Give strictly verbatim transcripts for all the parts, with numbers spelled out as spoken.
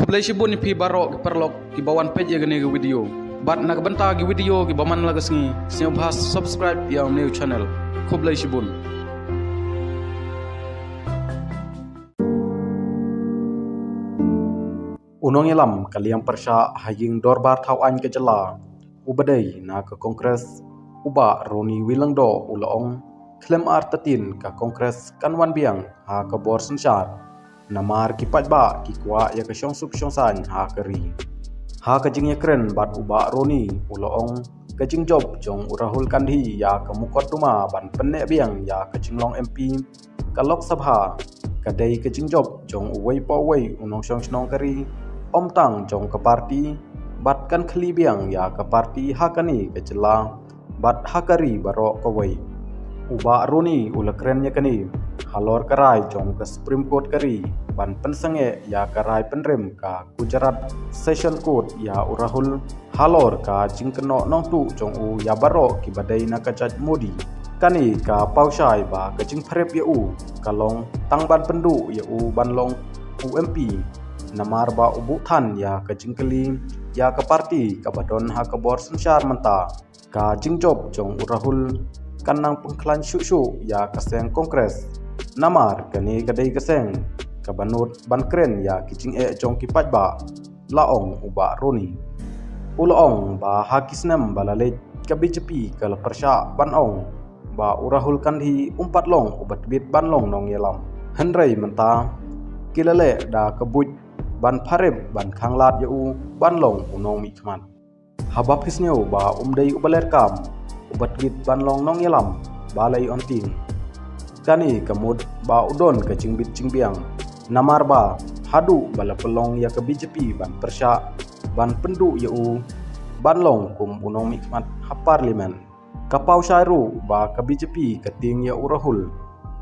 Khublei shibun ïa phi baroh ki paralok kiba wan peit ïa kane ka video. Bad na ka bynta ki video kiba man la ka sngi, sngewbha subscribe ïa u new channel. Khublei shibun. U nongïalam ka liang pyrshah ha ïing dorbar thaw aiñ ka jylla, uba dei na ka Congress, u Bah Ronnie Wilangdo u la ong, khlem artatien ka Congress kan wan biang ha ka bor synshar. Namar ki paidbah ki kwah ïa ka shongsuk shongsaiñ ha ka ri. Ha ka jingïakren bad u Bah Ronnie u la ong, ka jingjop jong u Rahul Gandhi ïa ka mukotduma ban pynneh biang ïa ka jinglong M P ka Lok Sabha ka dei ka jingjop jong uwei pa uwei u nongshong shnong ka ri, ym tang jong ka party, bad kan khlieh biang ïa ka party ha kane ka jylla bad ha ka ri baroh kawei. U Bah Ronnie u la kren ïa kane halor ka rai jong ka Supreme Court ka ri ban pynsangeh ïa ka rai pynrem ka Gujarat Session Court ïa u Rahul halor ka jingkynnoh nongtuh jong u ïa baroh kiba dei na ka jait Modi. Kane ka paw shai ba ka jingpyrep ïa u ka long tang ban pynduh ïa u ban long u M P, namar ba u buh than ïa ka jingkylli ïa ka party kaba don ha ka bor synshar mynta. Ka jingjop jong u Rahul kan nang pynkhlaiñ shuh shuh ïa ka seng Congress, namar kane ka dei ka seng kaba nud ban kren ïa ki jingeh jong ki paidbah, la ong u Bah Ronnie. U la ong ba ha ki snem ba la leit ka B J P ka la pyrshah ban ong ba u Rahul Gandhi um pat long uba tbit ban long nongïalam. Hynrei mynta ki la leh da ka buit ban pyrem ban khanglad ïa u ban long u nongmihkhmat. Haba phi sngew ba um dei uba leh kam, uba tbit ban long nongïalam, balei ong tieng? Kane ka mut ba u don ka jingbit jingbiang. Namar ba haduh ba la pynlong ïa ka B J P ban pyrshah ban pynduh ïa u ban long kum u nongmihkhmat ha Parliament. Ka paw shai ruh ba ka B J P ka tieng ïa u Rahul,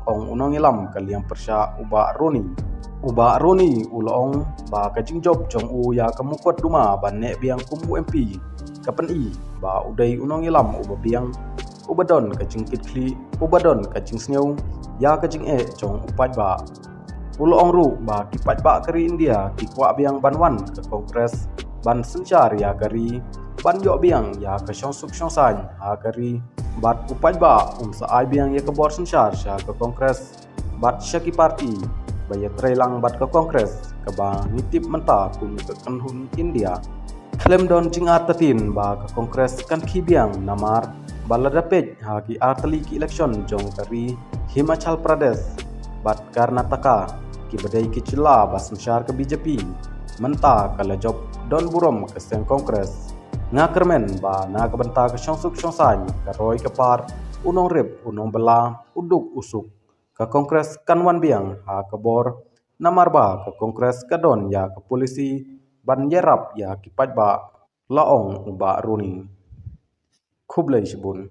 ong u nongïalam ka liang pyrshah u Bah Ronnie. U Bah Ronnie u la ong ba ka jingjop jong u ïa ka mukotduma ban neh biang kum u M P ka pyni ba u dei u nongïalam uba biang, uba don ka jingkitkhlieh, uba don ka jingsngew ïa ka jingeh jong u paidbah. U la ong ruh ba ki paidbah ka ri India ki kwah biang ban wan ka Congress ban synshar ïa ka ri, ban ïoh biang ïa ka shongsuk shongsaiñ ha ka ri. Bad u paidbah um sa ai biang ïa ka bor synshar sha ka Congress bad sha ki party ba ïatrei lang bad ka Congress, kaba ngi tip mynta kum ka kynhun India. Khlem don jingartatien ba ka Congress kan khie biang, namar ba lada peit ha ki artylli ki election jong ka ri Himachal Pradesh bad Karnataka, kiba dei ki jylla ba synshar ka B J P, mynta ka la jop don burom ka seng Congress. Nga kyrmen ba na ka bynta ka shongsuk shongsaiñ, ka roi ka par, u nongrep u nongbylla, u duk u suk, ka Congress kan wan biang ha ka bor, namar ba ka Congress ka don ïa ka policy ban ïarap ïa ki paidbah, la ong u Bah Ronnie. Khublei shibun.